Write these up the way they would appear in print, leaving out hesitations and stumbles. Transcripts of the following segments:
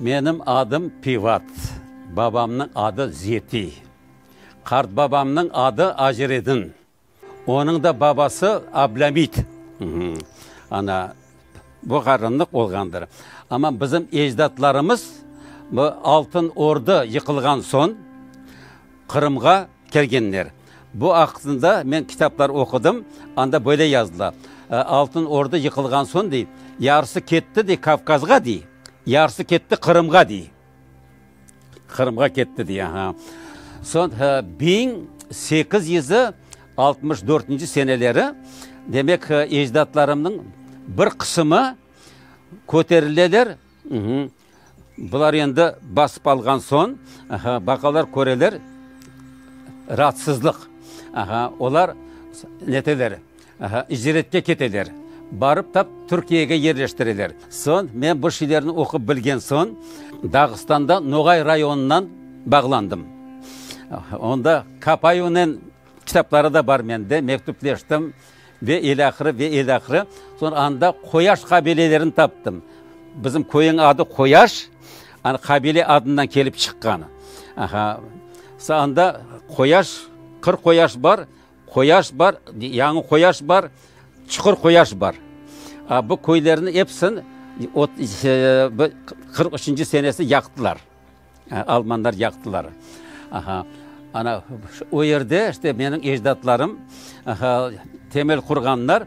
Menim adım Pivat, babamnıñ adı Zeti, qartbabamnıñ adı Aciredin, onıñ da babası Ablâmit, ana, bu qarınlıq olğandır. Amma bizim ecdatlarımız bu Altın Ordu yıqılğan soñ Qırımğa kelgenler. Bu aqqında men kitaplar oqudım, anda böyle yazıla, Altın Ordu yıqılğan soñ, dey, yarısı ketti, dey, Kavkazğa, dey, yarısı ketti Qırımğa, dey. Qırımğa ketti, dey, aha. Soñ 1864 seneleri, demek, ecdatlarımnıñ bir qısımı köterileler, Bular endi basıp alğan soñ, baqalar, köreler, raatsızlıq. Olar neteler, icretke keteler, barıp tap Türkiyege yerleştireler. Soñ men bu şeylerni oqup bilgen soñ, Dağıstanda Noğay rayonınan bağlandım. Onda Kapayevnen kitapları da bar mende, mektüpleştim. Ve ilâhre, ve ilâhre. Soñra anda Qoyaş qabilelerini taptım. Bizim köyniñ adı Qoyaş, ana qabile adından kelip çıqqan. Aha. Anda Qoyaş, Qır Qoyaş bar, Qoyaş bar, Yañı Qoyaş bar, Çuqur Qoyaş bar. A, bu köylerni episini 43-nci senesi yaqtılar. Almanlar yaqtılar. Aha. Ana, o yerde işte menim ecdatlarım, aha, temel qurğanlar.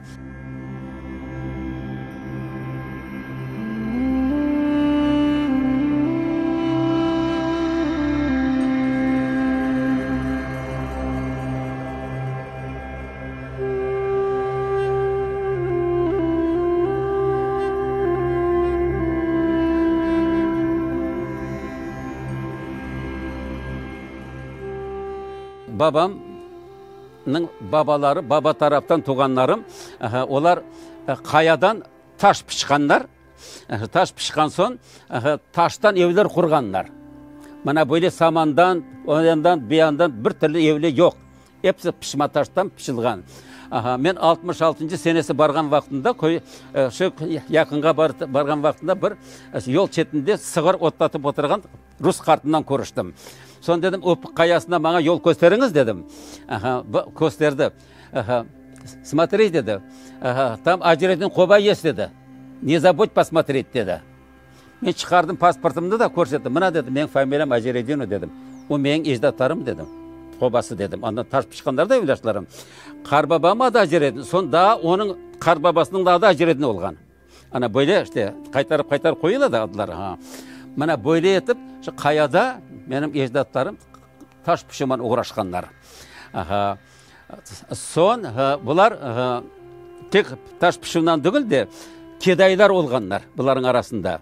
Babamnıñ babaları, baba taraftan tuvğanlarım, olar qayadan taş pıçqanlar. Taş pıçqan soñ, taştan evler qurğanlar. Mına böyle samandan, o yandan, bu yandan bir türlü evler yoq. Episi pışma taştan pışılğan. Aha, men altmış altıncı senesi barğan vaqtımda köy, şu yaqınğa barğan vaqtımda bir yol çetinde sığır otlatıp oturğan rus qartından körüştim. Soñ dedim, Öpük qayasına maña yol kösteriñiz, dedim. Aha, kösterdi. Aha, smotri, dedi, aha, tam Aciredin qoba est, dedi. Ne zabud posmotret, dedi. Men çıqardım pasportımnı da körsettim. Mına, dedim, menim familiyam Aciredinov, dedim. O menim ecdatlarım, dedim, qobası, dedim. Andan taş pışqanlar da evlâtlarım. Qarbabam adı Aciredin, soñ daa onıñ qarbabasınıñ da adı Aciredin olğan. Ana böyle işte qaytarıp-qaytarıp qoyula da adlar. Ha. Mına böyle etip şu qayada menim ecdatlarım taş pışıman oğraşqanlar. Aha. Soñ bular tek taş pışuvnan degil de, kedaylar olğanlar bularnıñ arasında.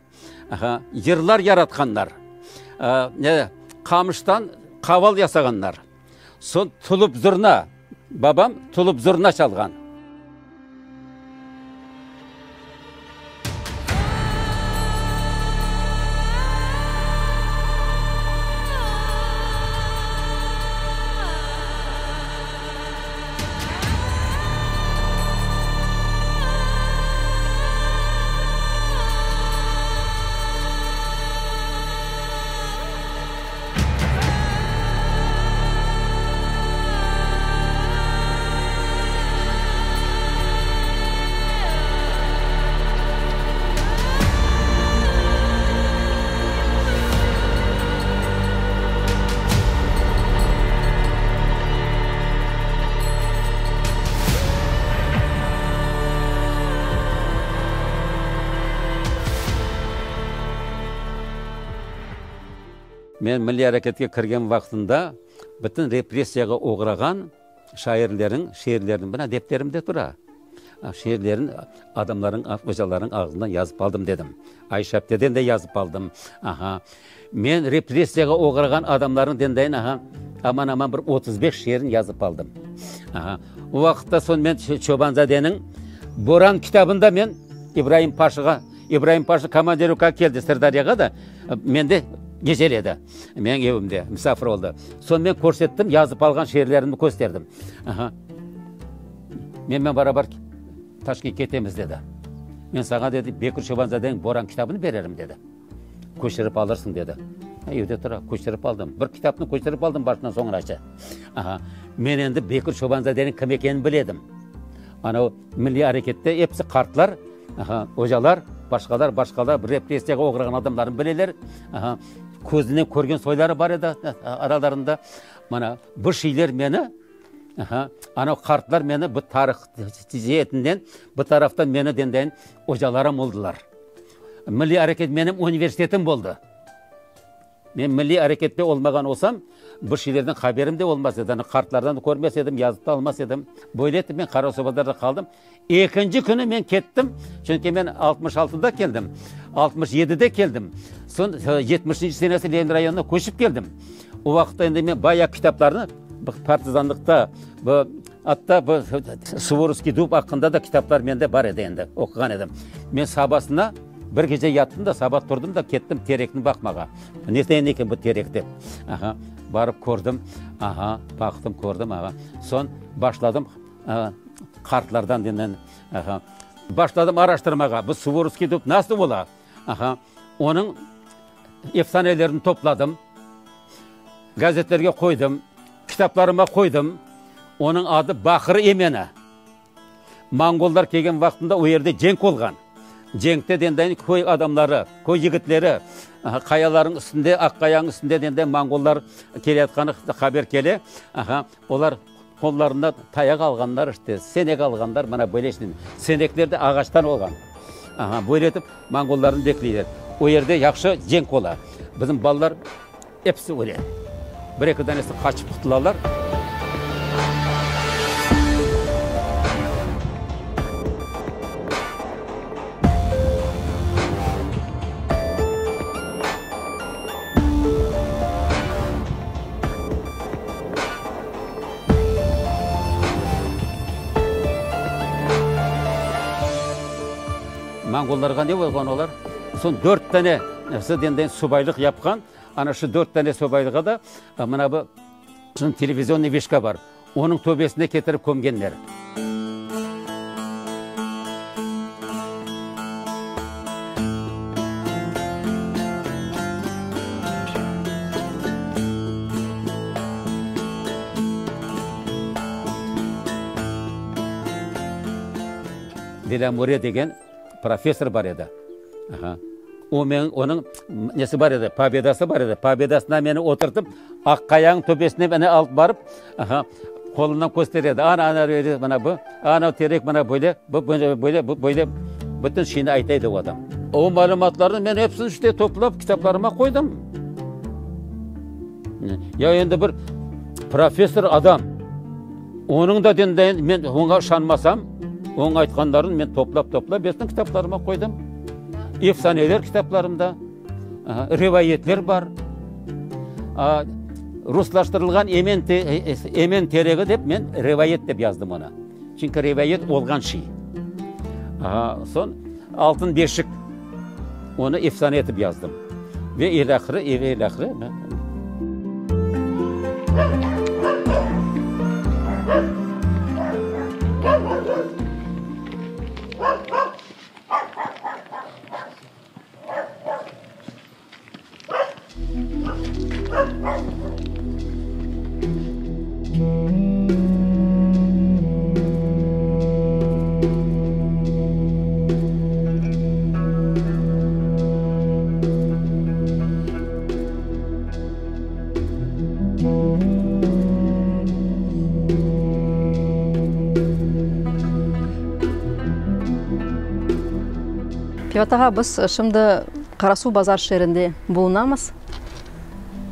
Yırlar yaratqanlar. Qamıştan qaval yasağanlar. Soñ tulup zurna, babam tulup zurna çalğan. Men milliy areketke kirgen vaqtında bütün repressiyağa oğrağan şairleriñ şiirlerini mına defterimde tura. Şiirlerin adamlarıñ, ocalarıñ ağzından yazıp aldım dedim. Ayşe apteden de yazıp aldım. Aha. Men repressiyağa oğrağan adamlarnıñ dendayın aha, aman-aman bir 35 şiirin yazıp aldım. Aha. O vaqıtta soñ men Çobanzadeniñ Boran kitabında men İbraim Paşağa, İbraim Paşa komandirovkağa keldi Sırdaryağa da, mende geceledi, menim evimde misafir oldı. Soñ men körsettim, yazıp alğan şiirlerimni kösterdim. Aha. Menmen barabar Taşkentke ketemiz, dedi. Men saña, dedi, Bekir Çobanzadeniñ Boran kitabını bererim, dedi. Köçürip alırsıñ, dedi. Evde tura, köçürip aldım. Bir kitapnı köçürip aldım başından soñunace. Aha, men endi Bekir Çobanzadeniñ kim ekenini bile edim. Ana o milliy arekette episi qartlar, aha, ocalar, başqalar, başqalar, repressiyağa oğrağan adamlarnı bileler. Aha, közünen körgen soyları bar edi aralarında. Mana bu şeyler meni, aha, ana o qartlar meni bu tarih ceetinden, bu taraftan meni dendeyin ocalarım oldılar. Milliy areket menim universitetim boldı. Men milliy arekette olmağan olsam, bu şeylerden haberim de olmaz edi. Ana qartlardan da körmez edim, yazıp da almaz edim. Böyle etip men Qarasuvbazarda qaldım. Ekinci künü men kettim, çünki men 66-da keldim, 67-de keldim. Soñ yetmişinci senesi Lenin rayonına köçip keldim. O vaqıtta endi men bayağı kitaplarnı partizanlıqta, bu Atta bu Suvorovskiy dub aqqında da kitaplar mende bar edi endi, oquğan edim. Men sabasına bir gece yattım da, saba turdım da kettim terekni baqmağa. Ne degen eken bu terek dep. Aha, barıp kördim, aha, baqtım, kördim, aha. Soñ başladım qartlardan denen, aha, başladım araştırmağa, bu Suvorovskiy dub nasıl ola? Aha, onıñ efsanelerini topladım, gazetlerge qoydım. Kitaplarıma qoydım. Onıñ adı Baqır emeni. Mongollar kelgen vaqtında o yerde cenk olğan. Cenkte dendayin köy adamları, köy yigitleri qayalarnıñ üstünde, Aq qayanıñ üstünde dendayin mongollar keleyatqanı haber kele. Aha, olar qollarına tayaq alğanlar, işte, senek alğanlar, mana böyle işte. Senekler de ağaçtan olğan. Aha, böyle etip mongollarnı bekleyler. O yerde yahşı cenk ola. Bizim balalar Episi öle. Bir-eki danesi qaçıp qutulalar. Monğollarğa ne olğan olar? Soñ dört dane subaylıq yapqan. Ana şu dört dane sobaylığa da mına bu şimdi televizionnıy vişka bar, onıñ töbesine ketirip kömgenler. Delamore degen professor bar edi. Aha. O men, onıñ nesi bar edi, pobedası bar edi. Pobedasına meni oturtıp, Aqqayanıñ töpesine meni alıp barıp, aha, qolundan köstere edi. Ana, ana, öyle, mına bu, ana terek, mına böyle, bu böyle, böyle, bu böyle. Bütün şeyni ayta edi o adam. O malümatlarnı men hepsini işte toplap kitaplarıma qoydım. Ya endi bir professor adam, Onıñ da dindayın men oña ışanmasam, onıñ aytqanlarını men toplap-toplap hepsini kitaplarıma qoydım. Efsaneler kitaplarımda, rivayetler bar. Ruslaştırılğan emen, emen teregi dep men rivayet dep yazdım onı. Çünki rivayet olğan şey. Soñ Altın beşik, onı efsane etip yazdım. Ve ilâhre, ve ilâhre. Pevat ağa, biz şimdi Qarasuvbazar şeerinde bulunamız.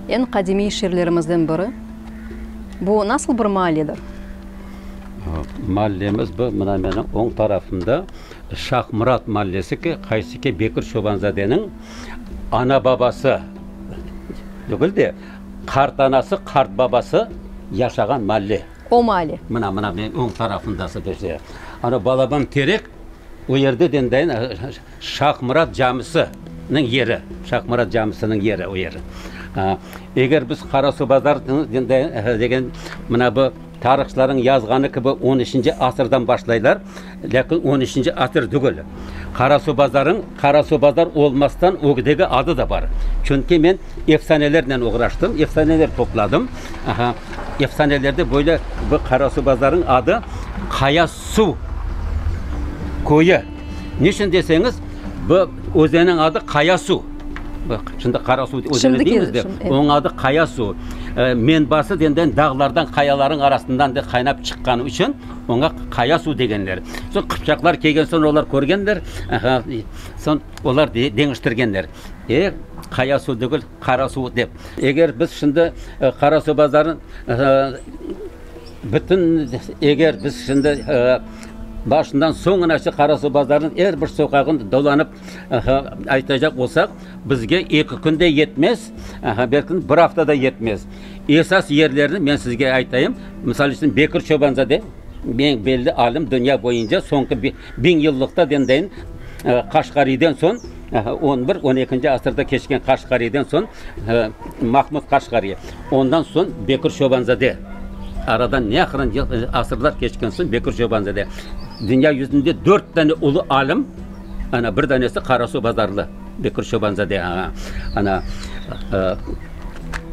Eñ qadimiy şeerlerimizden biri. Bu nasıl bir maalledir? Maallemiz bu, mına menim oñ tarafımda Şah-Murat maallesi ki, qaysı ki Bekir Çobanzadeniñ ana-babası degil de, qartanası, qartbabası yaşağan maalle. O maalle. Mına, mına menim oñ tarafımdası. Ana balaban terek, o yerde dendayın Şah-Murat camisiniñ yeri, Şah-Murat camisiniñ yeri o yer. Eger biz Qarasuvbazar degen mına bu. Tarihçılarnıñ yazğanı kibi on üçünci asırdan başlaylar, lâkin on üçünci asır tügül. Qarasuvbazarıñ Qarasuvbazar olmastan ögdegi adı da bar. Çünki men efsanelernen oğraştım, efsaneler topladım. Aha, efsanelerde böyle bu Qarasuvbazarıñ adı Qaya Suv köyü. Niçün deseñiz, bu özenniñ adı Qaya Suv. Baq, şimdi Qara Suv özeni deymiz de, onıñ adı Qaya Suv. Menbası denden dağlardan, qayalarıñ arasından de qaynap çıqqanı içün oña Qaya Suv degenler. Soñ qıpçaqlar kelgen soñ olar körgenler, soñ olar deñiştirgenler. E, Qaya Suv degil, Qara Suv dep. Eger biz şimdi Qarasuvbazarnıñ Bütün, eger biz şimdi başından soñunace Qarasuvbazarnıñ er bir soqağın dolanıp aytacaq olsaq, bizge eki kün de yetmez, belki bir afta da yetmez. Esas yerlerni men sizge aytayım. Misal içün, Bekir Çobanzade, eñ belli alim dünya boyunca soñki biñyıllıqta dendeyin, Qaşğariyden soñ, on bir, on ekinci asırda keçken Qaşğariyden soñ, Mahmud Qaşğariy, ondan soñ Bekir Çobanzade, aradan ne aqırın asırlar keçken soñ Bekir Çobanzade. Dünya yüzünde dört dane ulu alim, ana, bir danesi Qarasuvbazarlı Bekir Çobanzade, ana,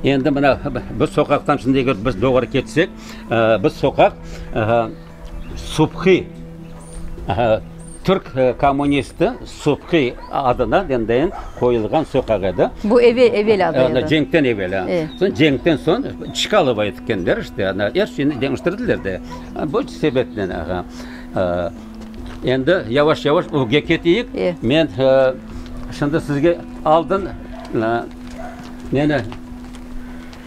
endi mına bu soqaqtan şimdi eger biz doğru ketsek, bu soqaq Subhi, türk kommunisti Subhi adına dendeyin qoyulğan soqaq edi. Bu evel, evel adı edi. Cenkten evel. Soñ cenkten soñ Çkalova etkenler işte, er şeyni deñiştirdiler de. Bu sebepten. Endi yavaş-yavaş ögge keteyik. Men şimdi sizge aldın neni,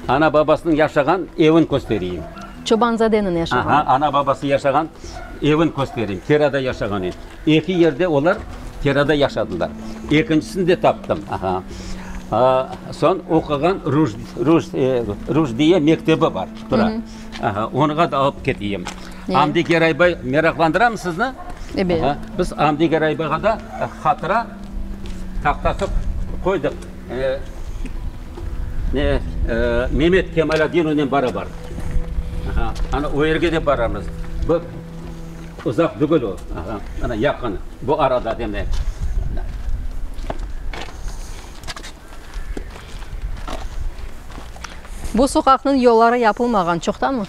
ana-babasınıñ yaşağan evin köstereyim. Çobanzadeniñ yaşağan. Aha, ana-babası yaşağan evin köstereyim, Kerada yaşağan ev. Eki yerde olar Kerada yaşadılar. Ekincisini de taptım. Aha. Soñ oquğan Ruşdiye mektebi bar, tura. Aha, onuğa da alıp keteyim. Amdi Geraybay meraqlandıramı sizni? Ebet. Aha, biz Amdi Geraybayğa da hatıra tahtası qoydıq. Ne, Memet Kemaladdinovnen barabar. Aha, ana o yerge de baramız. Bu uzaq degil o. Aha, ana yaqın, bu arada demek. Bu soqaqnıñ yolları yapılmağan çoqtanmı?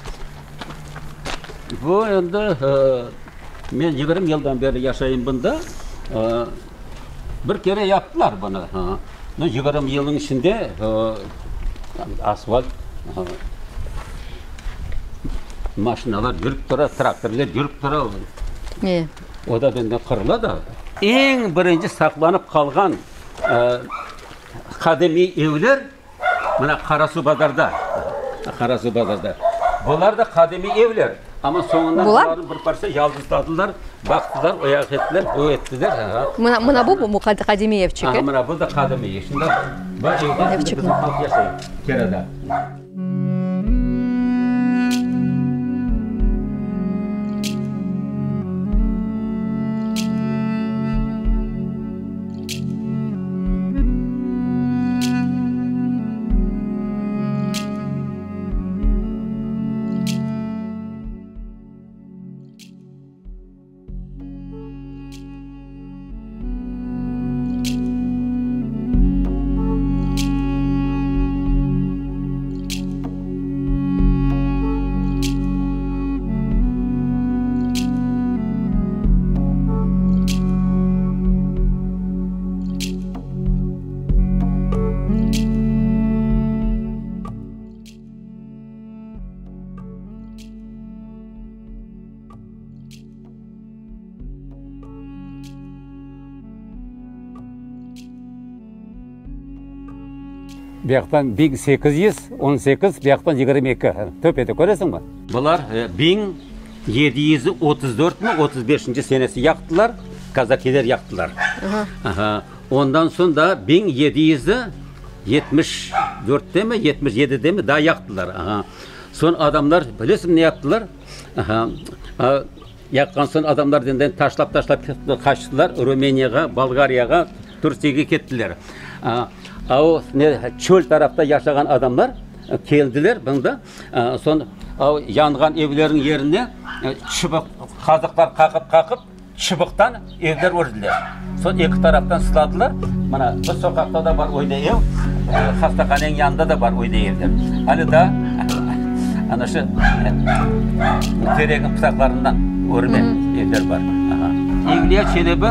Bu endi, men 20 yıldan beri yaşayım bunda. Bir kere yaptılar bunı. 20 yılnıñ içinde asfalt, maşinalar yürip tura, traktorlar yürip tura. O da benden qırıla da. Eñ birinci saqlanıp qalğan qadimiy evler Mına Qarasuvbazarda, Qarasuvbazarda. Bular da qadimiy evler, amma soñundan bularnı bir parça yaldızladılar, baqtılar, o yaq ettiler, bu ettiler. Mına, mına bu bu qadimiy evçik, e? Mına bu da qadimiy. Şimdi bu evde şimdi bizim halq yaşay, kerada. Bu yaqtan 1818, bu yaqtan 22. Töpede köresiñmi? Bular 1734 mi, 35-nci senesi yaqtılar, kazakiler yaqtılar. Aha. Ondan soñ da 1774-te mi, 77-de mi daa yaqtılar. Aha. Soñ adamlar, bilesiñmi ne yaptılar? Aha. Yaqqan soñ adamlar denden taşlap-taşlap qaçtılar, Rumıniyağa, Bolgariyağa, Türkiyege kettiler. A o ne çöl tarafta yaşağan adamlar keldiler bunda, soñ. Yanğan evlerniñ yerine çıbıq, qazıqlar qaqıp-qaqıp, çıbıqtan evler ördiler. Soñ eki taraftan sıladılar. Mına, bu soqaqta da bar öyle ev, hastahaneniñ yanında da bar öyle evler. Ali daa ana şu terekniñ pıtaqlarından örme evler bar. Evliya Çelebi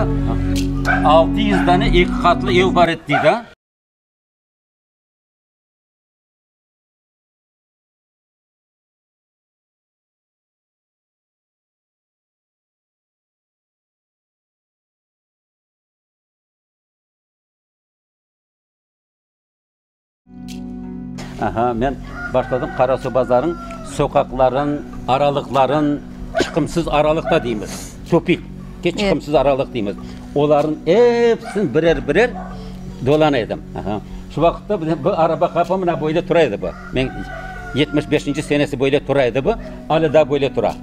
600 dane eki qatlı ev bar edi, dey da. Aha, men başladım Qarasuvbazarnıñ soqaqların, aralıqların, çıqımsız aralıq da deymiz, tupik, ke çıqımsız aralıq deymiz. Olarnıñ episini birer-birer dolana edim. Aha. Şu vaqıtta bu araba qapı mına böyle tura edi bu. Men 75-nci senesi böyle tura edi bu, alâ daa böyle tura.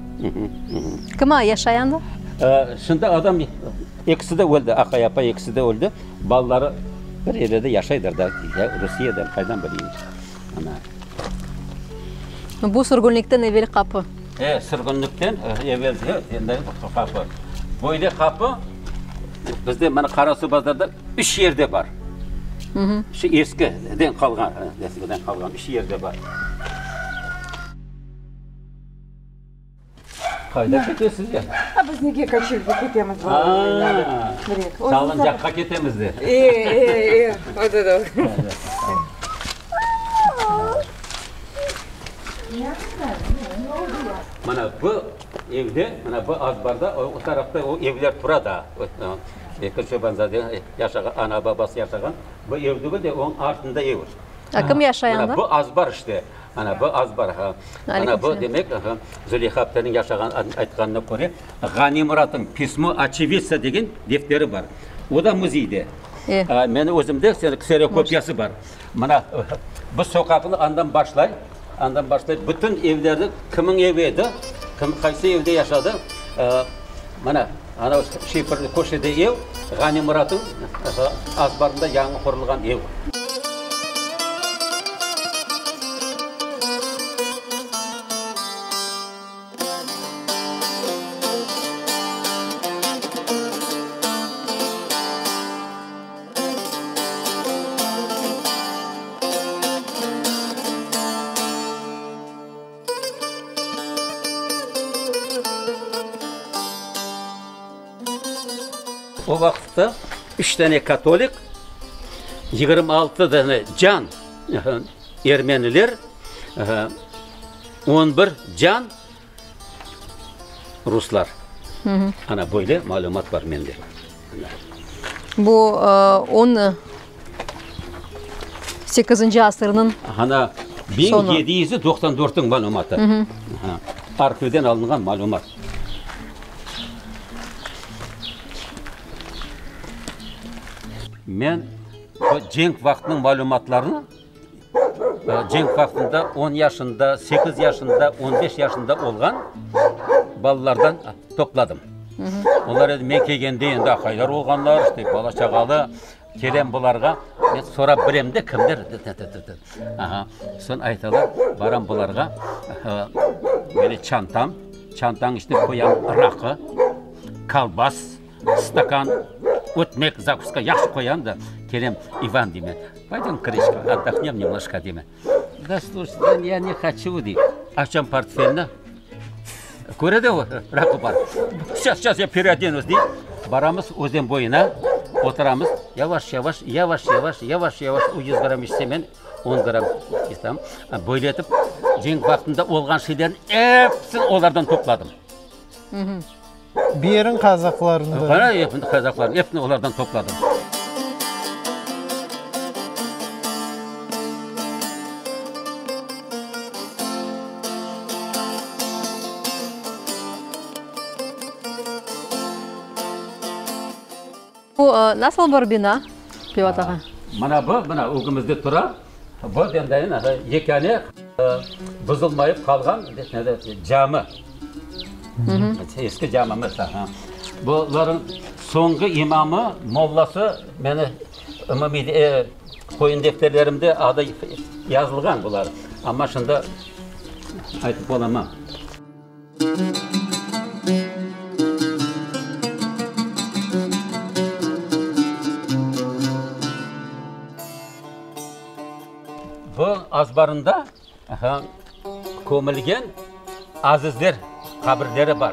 Kim yaşay anda? Şimdi adam ekisi de öldi, aqay, apay ekisi de öldi. Balaları bir yerlerde yaşaydır da, ya Rusiyede, qaydan bileyim. Ana. Bu sürgünlikten evel qapı. E, sürgünlikten evel qapı. Böyle qapı bizde mana Qarasuvbazarda üç yerde bar. Şu eskiden qalğan, eskiden qalğan üç yerde bar. Qayda ketesiz ya? A biz nege kaçelge ketemiz balalarnen? Salıncaqqa ketemiz de. E, e, e, o da doğru. Mana bu evde, mana bu azbarda, o tarafta o evler tura daa. Bekir Çobanzade yaşağan, ana-babası yaşağan bu ev degil de, onıñ artında ev. A kim yaşay anda? Mana bu azbar işte. Ana, bu azbar, ha. Ana, bu, demek, Züleyha apteniñ yaşağan aytqanına köre, Ğani Muratnıñ Pismo oçevидца degen defteri bar. O da muzeyde. Menim özümde kserokopiyası bar. Mına, bu soqaqnı andan başlay, andan başlay, bütün evlerni, kimniñ evi edi, kim, qaysı evde yaşadı, mına, ana, şiferli köşede ev, Ğani Muratnıñ azbarında yañı qurulğan ev. O vaqıtta üç dane katolik, 26 dane can ermeniler, on bir can ruslar. Ana böyle malümat bar mende. Bu on sekizinci asırnıñ Ana, 1794-niñ malümatı. Arhivden alınğan malümat. Men bu cenk vaqtınıñ malümatlarını, cenk vaqtında on yaşında, sekiz yaşında, on beş yaşında olğan balalardan topladım. Olar endi men kelgende endi aqaylar olğanlar, işte bala-çağalı. Kelem bularğa, men sorap bilem de, kimler, aha, soñ aytalar, baram bularğa, böyle çantam, çantanıñ içine qoyam raqı, kolbas, stakan, ötmek, zakuska yahşı qoyam da, kelem, İvan deymen, poydem krışka, otdohnem nemnojko deymen. Da sluşay, da ya ne hoçu, dey. Açam portfelni, köre de o, raqı bar. Seyças, seyças ya pereodenus, dey. Baramız özen boyuna, oturamız, yavaş, yavaş, yavaş, yavaş, yavaş, yavaş, o yüz gramm içse, men on gramm içsem. Böyle etip, cenk vaqtında olğan şeylerniñ episini olardan topladım. Beriñ qazaqlarını da. Qara, qazaqlarnı, episini olardan topladım. Bu nasıl bir bina, Pevat ağa? Mına bu, mına ögümizde tura, bu dendayın yekâne buzulmayıp qalğan cami. Eski camimiz. Bularnıñ soñki imamı, mollası, meni umumiy qoyun defterlerimde adı yazılğan bular. Amma şimdi. Aytıp olamam. Bu azbarında kömülgen azizler qabirleri bar.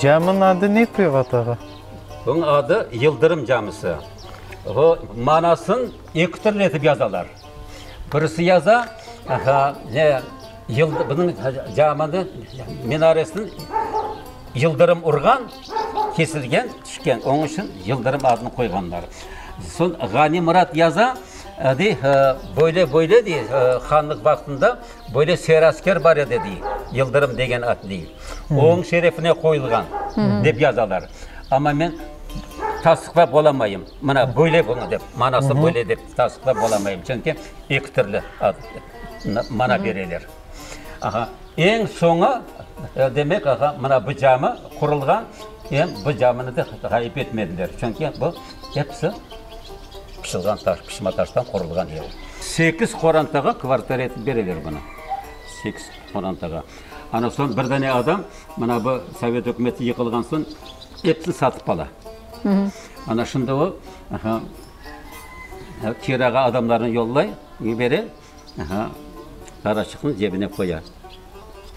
Caminiñ adı ne, Pevat ağa? Bunıñ adı Yıldırım camisi. O, manasın eki türlü etip yazalar. Birisi yaza, ne, bunıñ caminiñ minaresiniñ yıldırım urğan, kesilgen, tüşken, onıñ içün Yıldırım adını qoyğanlar. Soñ Ğani Murat yaza, dey, böyle, böyle, dey, hanlıq vaqtında böyle serasker bar edi, dey, Yıldırım degen ad, dey. Onıñ şerefine qoyulğan, dep yazalar. Amma men tasdıqlap olamayım, mına böyle bunı dep, manası böyle dep tasdıqlap olamayım, çünki eki türlü ad, mana bereler. Aha, eñ soñu, demek, aha, mına bu cami qurulğan, em bu camini de ğayıp etmediler, çünki bu episi pişilğan taş, pişma taştan qurulğan ev. Sekiz qorantağa kvartira etip bereler bunı, sekiz qorantağa. Ana soñ bir dane adam, mına bu sovet ükümeti yıqılğan soñ, episini satıp ala. Ana şimdi o, aha, kirağa adamlarnı yollay, yibere, aha, paraçıqnı cebine qoya.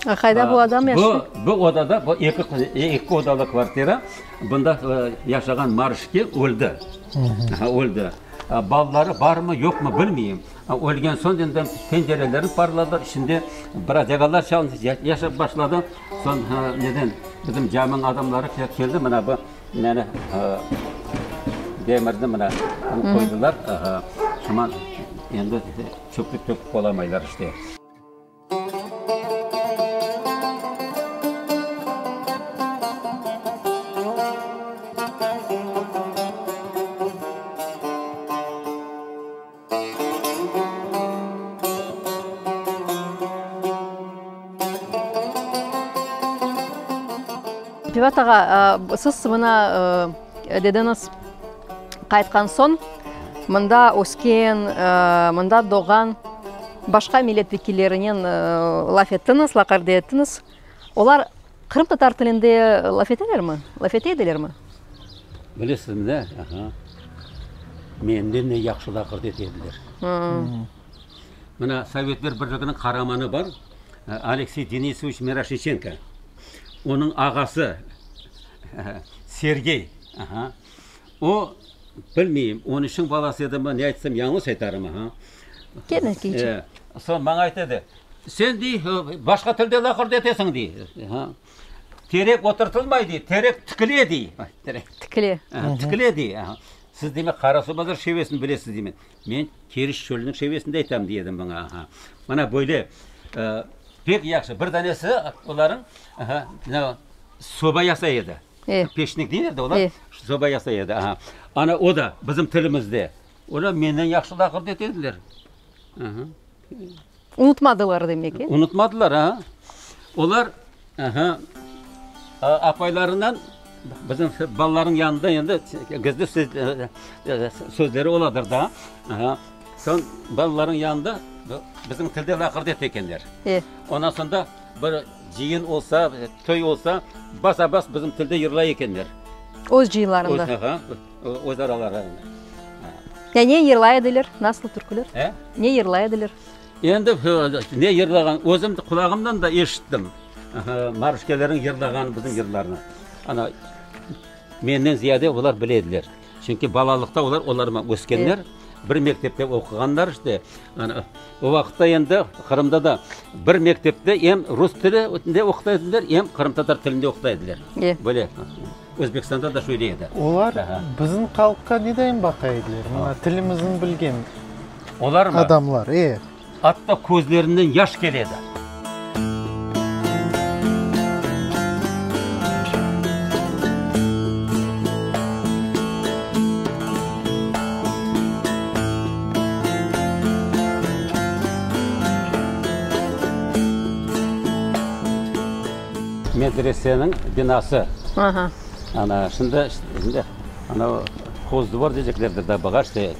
A qayda bu adam yaşay? Bu, bu odada, bu eki, eki odalı kvartira, bunda yaşağan Marşke öldi. Aha, öldi. Balaları barmı, yoqmı bilmeyim. Ölgen soñ endi pencerelerni parladılar, içinde brodâgalar yaşap başladı. Soñ neden bizim caminiñ adamları keldi, mına bu neni demirni mına qoydılar, şuman endi çöplük töküp olamaylar işte. Pevat ağa, siz mına dedeñiz qaytqan soñ, mında ösken, mında doğğan başqa millet vekillerinen laf ettiñiz, laqırdı ettiñiz. Olar qırımtatar tilinde laf etelermi, laf ete edilermi? Bilesizmi ne? Aha. Menden de yahşı laqırdı ete ediler. Mına Sovetler Birliginiñ qaramanı bar, Aleksey Denisoviç Miroşniçenko. Onıñ ağası Sergey. Aha. O, bilmeyim, on üçniñ balası edimi, ne aytsam yañlış aytarım, aha. Kene keçe. Soñ maña ayta edi, Sen, dey, başqa tilde laqırdı etesiñ, dey. Terek oturtılmay, dey, terek tikile, dey. Tikile. Tikile, dey. Siz, demek, Qarasuvbazar şivesini bilesiz, deymen. Men Keriç çölüniñ şivesini de aytam, dey edim buña. Mına böyle pek yahşı. Bir danesi olarnıñ soba yasay edi. Peşnik deyler de olar, soba yasay edi. Ana o da bizim tilimizde. Olar menden yahşı laqırdı ete ediler. Unutmadılar demek, e? Unutmadılar, a. Olar, aha, apaylarından bizim balalarnıñ yanında endi gizli söz, sözleri oladır da. Aha. Soñ balalarnıñ yanında bizim tilde laqırdı ete ekenler. E. Ondan soñ da bir cıyın olsa, toy olsa, basa-bas bizim tilde yırlay ekenler. Öz cıyınlarında. Öz, aha, öz aralarında. Ya ne yırlay ediler? Nasıl türküler? E? Ne yırlay ediler? Endi ne yırlağan, özüm qulağımdan da eşittim, maruşkelerniñ yırlağanı bizim yırlarnı. Ana, menden ziyade olar bile ediler. Çünki balalıqta olar olarman öskenler, bir mektepte oquğanlar işte. Ana, o vaqıtta endi Qırımda da bir mektepte em rus tilinde oquta ediler, em qırımtatar tilinde oquta ediler. Böyle. Özbekistanda da şöyle edi. Olar bizim halqqa ne dayın baqa ediler? Mına tilimizni bilgen Olarmı? adamlar, e. Atta közlerinden yaş kele edi. Medreseniñ binası. Aha. Ana, şimdi, şimdi, ana, hozdvor deyceklerdir da buğa, işte,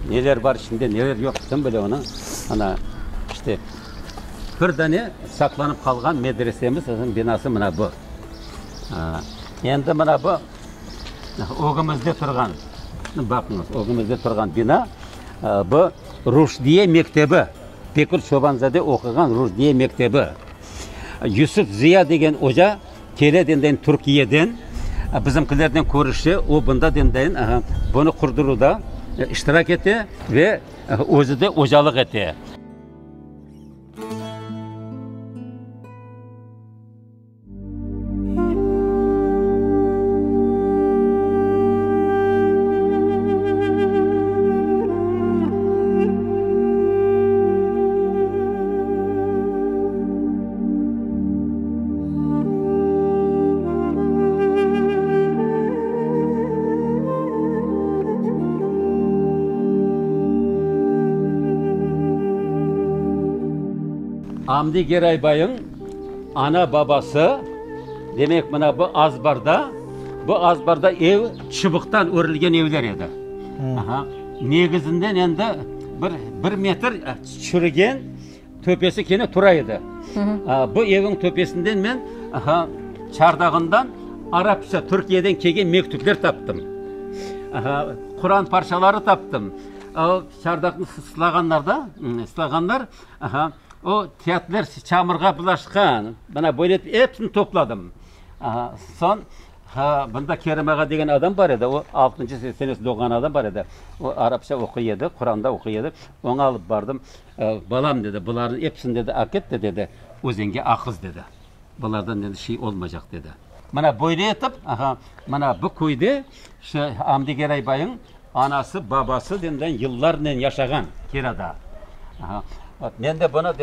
neler bar içinde, neler yoq, kim bile onı. Ana, işte, bir dane saqlanıp qalğan medresemizniñ binası mına bu. Endi mına bu ögümizde turğan, baqıñız, ögümizde turğan bina, bu Ruşdiye mektebi, Bekir Çoban-zade oquğan Ruşdiye mektebi. Yusuf Ziya degen oca kele denden Türkiyeden, bizimkilernen körüşe, o bunda denden bunı qurduruvda iştirak ete ve özü de ocalıq ete. Amdi Geraybayıñ ana-babası, demek, mına bu azbarda, bu azbarda ev çıbıqtan örülgen evler edi. Aha, negizinden endi bir, bir metr çürügen töpesi kene tura edi. Bu evniñ töpesinden men, aha, çardağından arapça Türkiyeden kelgen mektüpler taptım. Aha, Quran parçaları taptım. O çardaqnı sıslağanlar da, sıslağanlar, aha, O kâğıtlar çamurğa bulaşqan. Mına böyle etip episini topladım. Soñ, bunda Kerim ağa degen adam bar edi, o altıncı senesi doğğan adam bar edi. O arapça oquy edi, Quran da oquy edi. Oña alıp bardım. Balam, dedi, bularnıñ episini, dedi, aket de, dedi, özenge aqız, dedi. Bulardan, dedi, şey olmaycaq, dedi. Mına böyle etip, mına bu köyde şu Amdi Geraybayıñ Anası, babası denden yıllarnen yaşağan Kirada. Men de bunı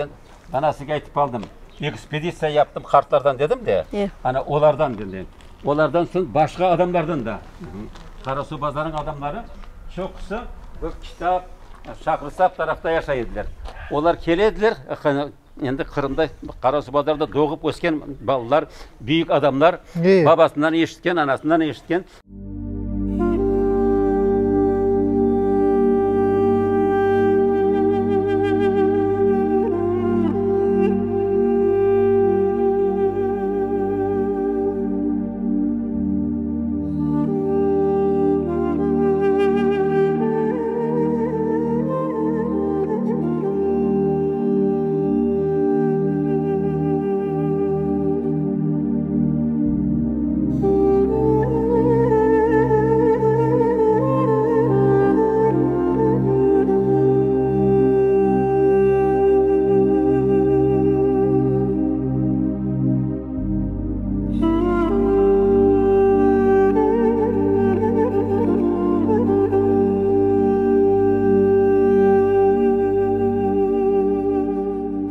ana sizge aytıp aldım. Ekspeditsiya yaptım qartlardan dedim de, ana olardan denden. Olardan soñ başqa adamlardan da. Qarasuvbazarnıñ adamları çoqusı bu kitap, Şahrisap tarafta yaşay ediler. Olar kele ediler, endi Qırımda, Qarasuvbazarda doğıp ösken balalar, büyük adamlar, babasından eşitken, anasından eşitken.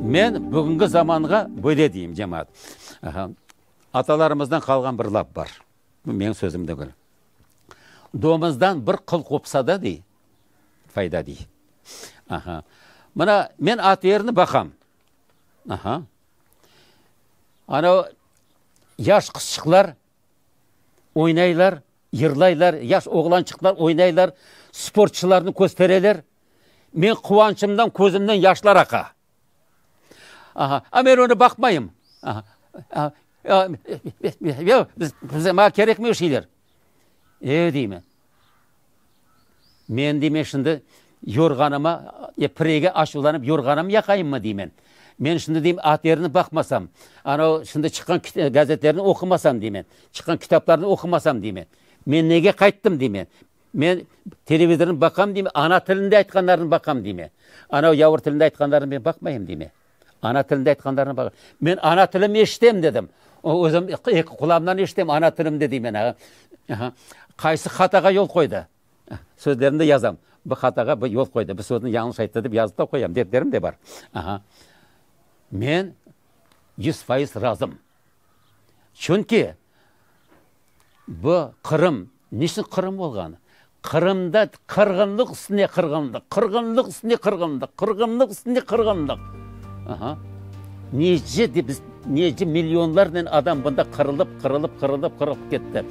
Men bugünki zamanğa böyle deyim, cemaat. Atalarımızdan qalğan bir laf bar, bu menim sözüm degil. Domuzdan bir qıl qopsa da, dey, fayda, dey. Aha. Mına, men ATRni baqam. Aha. Ana, yaş qızçıqlar oynaylar, yırlaylar, yaş oğlançıqlar oynaylar, sportçılarnı köstereler. Men quvançımdan közümden yaşlar aqa. Aha, a men onı baqmayım. Aha, yoq, bize maña kerekmey o şeyler. E, deymen. Men, deymen, şimdi yorğanıma, pirege açuvlanıp yorğanımı yaqayımmı, deymen. Men şimdi, deyim, ATRni baqmasam, ana şimdi çıqqan gazetlerni oqumasam, deymen, çıqqan kitaplarnı oqumasam, deymen, men nege qayttım, deymen. Men televizornı baqam deyim, ana tilinde aytqanlarını baqam deyim. Ana yavur tilinde aytqanlarını men baqmayım deyim. Ana tilinde aytqanlarını baqam. Men ana tilimni eşitem dedim. Özüm eki qulağımdan eşitem ana tilimde deyim. Qaysı hatağa yol qoydı? Sözlerimde yazam. Bu hatağa bu yol qoydı, bu sözni yañlış ayttı dep yazıp da qoyam, defterim de bar. Aha. Men 100% razım. Çünki bu Qırım, niçün Qırım olğan? Qırımda qırğınlıq üstüne qırğınlıq, qırğınlıq üstüne qırğınlıq, qırğınlıq üstüne qırğınlıq. Aha. Nece de biz, nece millionlarnen adam bunda qırılıp, qırılıp, qırılıp, qırılıp ketti.